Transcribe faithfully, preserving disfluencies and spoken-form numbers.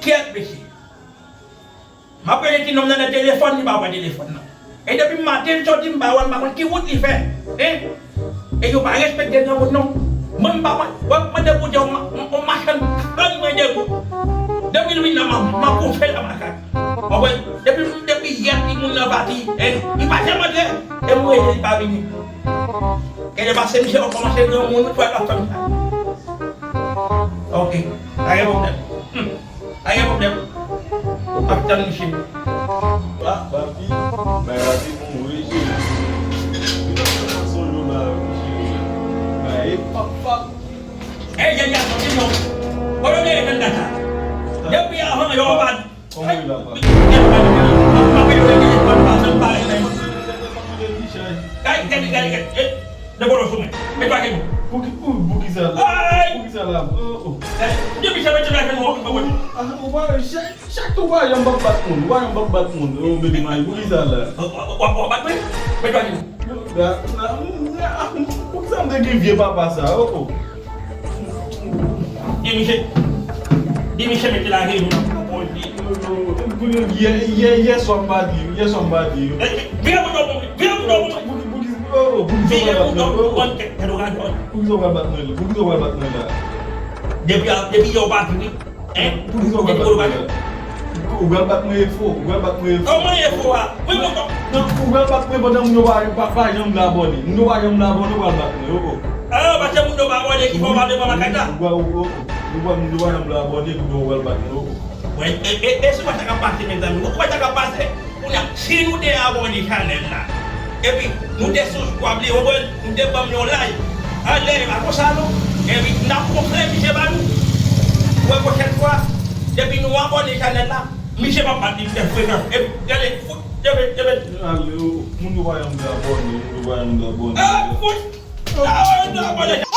Kèt, mesye. M ap rele ti nonm nan nan telefòn, li pa pran telefòn nan. E depi maten l soti, m pa wè l, m pa konn ki wout li fè. Hein? E yo pa respekte granmoun non. Mwen m pa mwen, mwen mande pou di yon ma- yon- yon machann kann mwen de gou. Depi l vin la, m ap- m ap boufe la makak. Ou konprann? Depi depi yè timoun nan pati, hein, li pa janm antre. E m rele li pa vini. Kèt, pase misye ap kòmanse granmoun, wi, fò l ap fè m sa. Ok, pa gen pwoblèm. Hmm. Pa gen pwoblèm. M ap tann misye. Ah, papi, bay papi bon wi cheri. Li pa fè fason yo ba wi cheri. Bay pap pap. Ey, jan gason ti non. Kote w te ye tann data? Depi avan yo pa. Kòman yo la pa? Gade, gade, gade, gade. Depi w sou mwen. Met pa gen. Pou ki pou pou ki sa la? Ay! Pou ki sa la? Oh, oh. Depi se mete la gen mwen. Ah, ou pa chak chak tou pa janm bat moun. Ou pa janm bat moun. Oh, baby mami, pou ki sa la? W ap bat mwen? Met pa gen. Pou ki sa m te gen vye papa sa? Oh, oh. Di misye, di misye mete la gen nou nan pwopon li. Yè, yè, yè swa m pa di, yè swa m pa di. Vire pou do pou mwen, vire pou do pou mwen. Pou ki, pou ki, oh, oh, pou ki sa w pral bat mwen? Oh, oh. Pou ki sa w pral bat mwen? Pou ki sa w pral bat mwen la? Depi, depi yè w pa vini. Hein? Pou ki sa w pral bat mwen la? Ou pral bat mwen efo, ou pral bat mwen efo. Kòman efo a? Mwen kontan. Non, ou pral bat mwen pandan moun yo pa, pa, pa janm vle abòne. Moun yo pa janm vle abòne, ou pral bat mwen, oh, oh. Ah, paske moun yo pa abòne ki fè w pa vle pran makak la. Ou pral, oh, oh. Ou pral, moun yo pa janm vle abòne, kounye a ou pral bat mwen, oh, oh. Wè, e, e, e, si w wè sa k ap pase, mezanmi. Ou wè sa k ap pase? Kounye a, si nou te abòne chanèl la, epi nou te sou skwab li, ou konprann, nou te ban m yon like, ale, a konsa non. Epi n ap gonfle misye ba nou. Ou wè pwochèn fwa, depi nou abòne chanèl la, misye p ap bat li, misye frekan. Epi, gade, fout, debe, debe. Ale, oh, moun yo pa janm vle abòne, moun yo pa janm vle abòne. Ah, fout! Ah, abòne, abòne.